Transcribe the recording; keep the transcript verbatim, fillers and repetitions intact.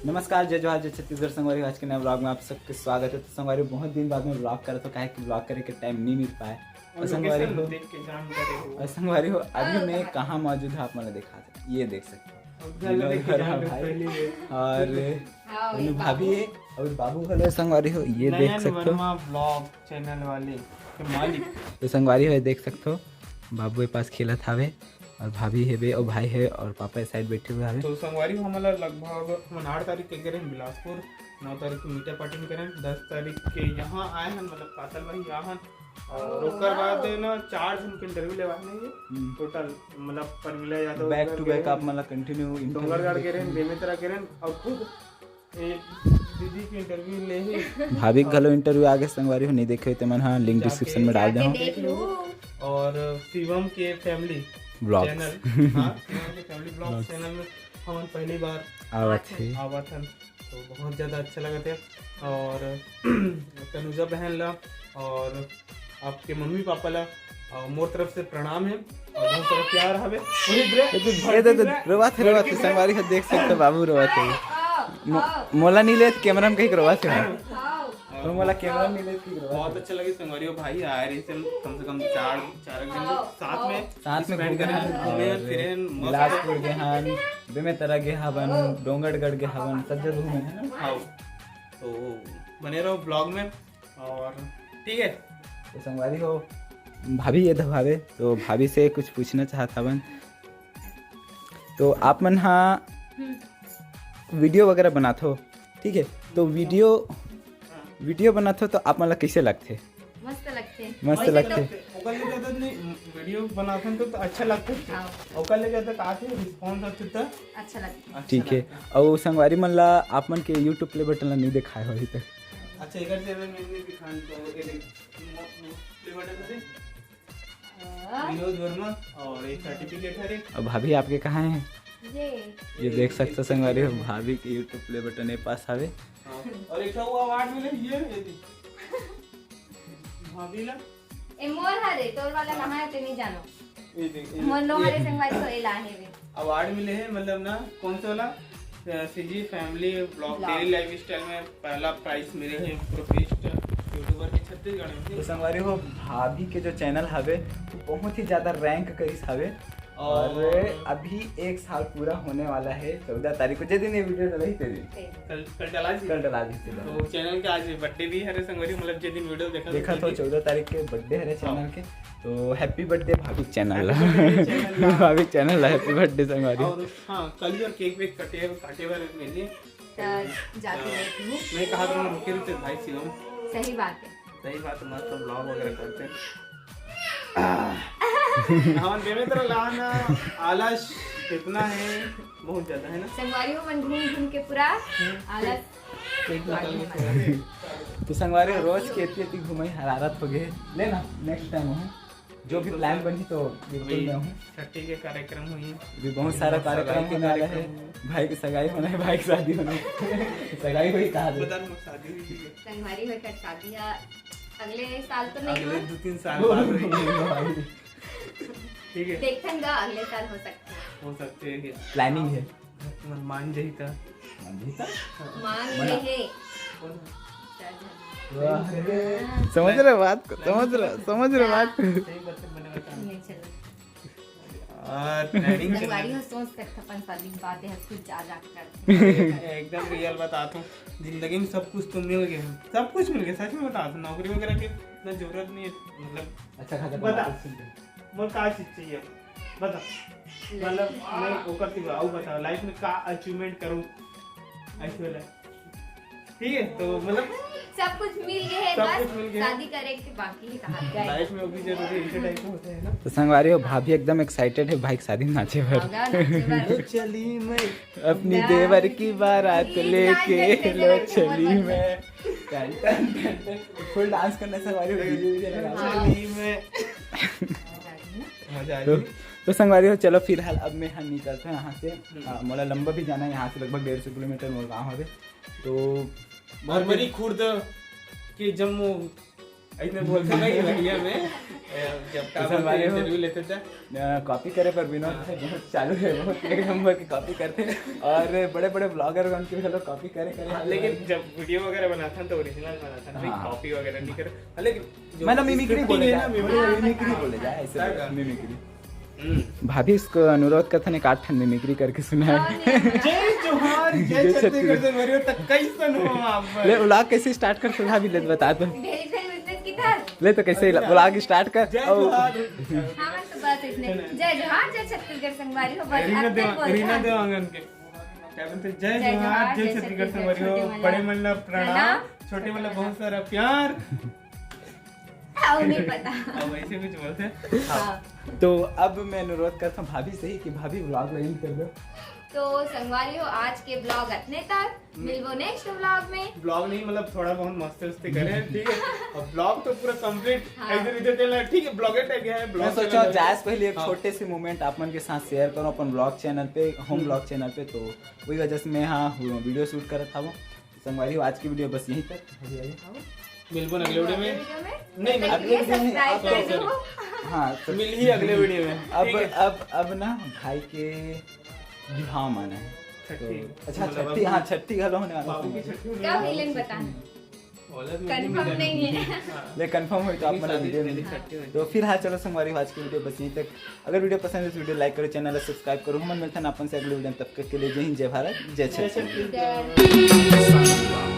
नमस्कार, जय जोहार, जय छत्तीसगढ़ संगवारी हो। आज के नए vlog में आप सबके स्वागत है। तो संगवारी हो, बहुत दिन बाद में vlog करत हों, काहे कि vlog करे के time नहीं मिल पाए। और और संगवारी location हो, देख के जान करे हो। और संगवारी हो, अभी और मैं कहाँ? कहाँ मौजूद हूँ आप मन ला दिखा दे, ये देख सकते हो। और घर ये में लोग देख के घर जान है दे भाई। पहले ये। और हाँ, अनु ये भाभी बाबू। है और बाबू घलो संगवारी हो, ये नयन देख सकते हो। वर्मा vlog channel वाले के मालिक। तो संगवारी हो, ये देख सकते हो, बाबू के पास खेलत हावे और भाभी हेबे और भाई है और पापा ए side बैठे हुए हावे। तो संगवारी हो, हमन ला लगभग हमन आठ तारीख के गे रहेन बिलासपुर, नौ तारीख के मीठा पाटिन करेन, दस तारीख के यहाँ आए हन, मतलब पातल भाई यहाँ हन। और ओकर बाद ना चार झन के interview लेवा है ये हम्म। Total, मतलब Parmila Yadav back to back आप मन ला continue डोंगरगढ़ के रहेन, बेमेतरा के रहेन और खुद एक दीदी के interview ले ही। भाभी के घलो interview आगे संगवारी हो, नहीं देखे हो ते मन हा link जाके description में डाल दे जाके हूँ। देख लो। और शिवम के family vlogs। Channel, हाँ, शिवम के family vlogs vlogs। Channel में हमन पहली बार आवत हे। आवत हन, तो बहुत ज़्यादा अच्छा लगत है। और तनुजा बहन ला और आपके मम्मी पापा ला और मोर तरफ से प्रणाम है और बहुत सारा प्यार हवे। वही bre-, ये तो, ये तो, तो रोवाथे, रोवाथे, संगवारी हो देख सकते हो, बाबू रोवाथे। मो-, मोला नहीं लेत camera में कहीं रोवाथे। तो मोला camera में नहीं लेत कहीं रोवाथे। बहुत अच्छा लगे संगवारी हो, भाई आए रहे थे कम से कम चार, चार घंटे साथ में साथ में spend घूमे करें, हन, घूमे हन, और फिरे हन, मस्त। बिलासपुर गे हन, बेमेतरा गे हवन, डोंगरगढ़ गे हवन, सब जगह घूमे है ना। हाँ, तो बने रहो vlog में। और ठीक है। तो संगवारी हो, भाभी ये दबावे, तो भाभी से कुछ पूछना चाहत हवन। तो आप मन हा हम्म। Video वगैरह बनात हो, ठीक है? तो video, हाँ। Video बनात हो तो आप मन ला कैसे लगथे? मस्त लगथे। मस्त मस्त लगथे। लगथे। ओकर ले ज्यादा नहीं, video बनाथन तो, तो अच्छा लगथे। हाँ। ओकर ले ज्यादा का थे, response आथे तो अच्छा लगथे। अच्छा ठीक है। लगथे। और संगवारी मन ला आप मन के YouTube play button ला नहीं दिखाए हो अभी तक। अच्छा, एकर channel में नहीं दिखान तो ये देख, मो-, मो-, play button दे। हाँ। विनोद वर्मा और एक certificate हरे। अब भाभी आपके कहाँ है? ये। ये देख सकते हो संगवारी हो, भाभी के YouTube play button ए पास हवे। हाँ। और एक ठो वो award मिले, ये, ये दे। भाभी ला। ए मोर हरे, तोर वाला कहाँ है, ते नहीं जानो। ये देख, ये, मोर लो ये। हरे संगवारी को ए ला है वे। Award मिले है, मतलब ना, कौन सा वाला? अ, CG family vlog, vlog। Daily lifestyle में पहला prize मिले है, professional YouTuber के छत्तीसगढ़ में। तो संगवारी हो, भाभी के जो channel हवे, वो बहुत ही ज्यादा rank करिस हवे। और और अभी एक साल पूरा होने वाला है, चौदह तारीख को, जे दिन ये video डलही, ते दिन। कल, कल डला जी। कल डला जी, ते दिन। तो channel के आज birthday भी हरे संगवारी, मतलब जे दिन video देखा देखा था, तो चौदह तारीख के birthday हरे हाँ। Channel के, तो happy birthday भाभी channel ला। Happy birthday channel ला। भाभी channel ला, happy birthday संगवारी। और हाँ, कल और cake वेक कटे, काटे वाले मिले। तो जाके देखूँ। मैं कहा था, रुके रुके भाई शिवम। सही बात है। सही बात है, मस्त vlog वगैरह करते हैं। हमन बेमेतरा लाना, आलस इतना है, बहुत ज्यादा है ना। संगवारी हो मन घूम घूम के पूरा हम्म। आलस पेट निकल गया। तो संगवारी हो रोज के इतनी इतनी घुमाई हरारत हो गए। लेना, next time हो। जो भी plan बनी तो बिल्कुल अभी मैं हूँ। छठी के कार्यक्रम हुई। अभी बहुत सारा बहुत कार्यक्रम सगाई के होने वाला है। कार्यक्रम हुई। भाई की सगाई होना है, भाई की शादी होना है। सगाई हुई कहा दे। बता दो, शादी हुई है। संगवारी हो कर शादी है, अगले साल तो नहीं अगले हुआ। दो तीन साल बाद हुई। भाई। ठीक है। देखन गा, अगले साल हो सकता है। हो सकते हैं कि planning है। मन मान जाई त। मान जाई त? मान मना। ले हे। बोल। वाह रे। समझ रहे बात को, समझ रहे, समझ रहे बात को। सही बात है, मैंने बताया। नहीं चलो। आ, planning चल संगवारी रही हो, सोच सकते अपन शादी की बातें है, कुछ जा जा कर। एकदम real बताता हूँ, जिंदगी में सब कुछ तो मिल गया, सब कुछ मिल गया, सच में बताता हूँ, नौकरी वगैरह की इतना जरूरत नहीं है, मतलब अच्छा खासा बता। कमाते हैं। मोर का चीज चाहिए? बता। ले। मतलब, मैं ओकर सिवा अउ बता, life में का achievement करूँ? ऐसे वाला। ठीक है, तो मतलब सब कुछ मिल गए है, सब बस कुछ मिल गए। शादी करे के बाकी है, कहाँ जाए? Life में वो भी जरूरी है, इसे type के होते हैं ना। तो संगवारी हो, भाभी एकदम excited है भाई की शादी में नाचे बर। होगा नाचे बर। तो चली मैं अपनी ना। देवर की बारात लेके लो चली मैं। टन, टन, टन, टन। Full dance करने से हमारी वीडियो, वीडियो लगा। हाँ। चली मैं। मजा आ तो, गई। तो संगवारी हो, चलो फिलहाल अब मैं यहाँ निकलता हूँ यहाँ से। हम्म। आ, मोला लंबा भी जाना है यहाँ से, लगभग डेढ़ सौ किलोमीटर मोर गाँव हवे। तो भरमरी खुर्द के जम्मो ऐसने बोलथे भाई भैया में, ए, जब का तो बोलथे, हमारे वो इंटरव्यू लेथे त। अ, कॉपी करे पर विनोद भाई बहुत चालू हे, बहुत एक नंबर के कॉपी करथे। और बड़े-बड़े ब्लॉगर मन के घलो कॉपी करे, करे हाँ, लेकिन जब वीडियो वगैरह बनाथन त ओरिजिनल बनाथन, भाई हाँ। कॉपी वगैरह नहीं करे। हाँ, लेकिन जो मतलब मिमिक्री scripting बोले हे जाए, ना, मिमिक्री मतलब बोले जाए, ऐसे हाँ, बोले, हाँ। मिमिक्री। हम्म। भाभी, इसको अनुरोध करथन, एक आध ठन मिमिक्री करके सुनाए। जय जोहार, जय जय छत्तीसगढ़ छत्तीसगढ़। से मरियो, त कैसन हो आप? ले, व्लॉग कैसे स्टार्ट करथे भाभी, ले बता तो। ढेरी ढेरी विशेष की तरह। ले तो कैसे अरे, व्लॉग स्टार्ट कर। जय और जोहार। हाँ, बस, बस इतने। जय जोहार, जय छत्तीसगढ़ संगवारी हो, बस रीना अतने देवा-, बोलथन। रीना देवांगन के। क्या बोलथे? जय जय जोहार, जोहार, जय जय छत्तीसगढ़ छत्तीसगढ़, संगवारी हो, छोटे मन ला बड़े मन ला प्रणाम, प्रणाम, छोटे मन ला बहुत सारा प्यार। अउ नहीं पता। अब ऐसे कुछ बोलथे। हाँ। तो अब मैं अनुरोध करता हूँ भाभी से ही कि भाभी व्लॉग ला एंड कर दो। तो संगवारी हो, आज के व्लॉग अतने तक। हम्म। मिलबो नेक्स्ट व्लॉग में। व्लॉग नहीं, मतलब थोड़ा बहुत मस्ती उस्ती करे, ठीक है? अब व्लॉग तो पूरा कंप्लीट हाँ। इधर इधर चल रहा है, ठीक है? ब्लॉगर टाइप है, मैं व्लॉग सोचा चल रहा है। जाए से पहले एक हाँ। छोटे से मोमेंट आप मन के साथ शेयर करूँ अपन व्लॉग चैनल पे, होम हम्म। व्लॉग चैनल पे। तो वही वजह से मैं हाँ वीडियो शूट करत हूँ। संगवारी हो, आज की वीडियो बस यहीं तक। अभी आइए। मिलबो अगले वीडियो में। वीडियो में। नहीं, तब तक अगले वीडियो में सब्सक्राइब आप कर दो। हाँ, तो मिल ही अगले वीडियो में। अब, ठीक है। अब, अब ना भाई के बिहाव आना है। छठी। तो, अच्छा, मतलब छठी, अब हाँ, छठी घलो होने वाला बाबू की है। छठी होने कब वाली है। मिलेंगे बताना। बोला तो कंफर्म नहीं है। हाँ। ले, कंफर्म होई तो आप लेकिन मन शादी वीडियो पहले में। छठी होई। तो फिलहाल चलो संगवारी हो, आज की वीडियो बस यहीं तक। अगर वीडियो पसंद है तो वीडियो लाइक करो, चैनल ला सब्सक्राइब करो। हमन मिलथन आप मन से अगले वीडियो में, तब तक के लिए जय हिंद, जय भारत, जय जय छत्तीसगढ़। छत्तीसगढ़।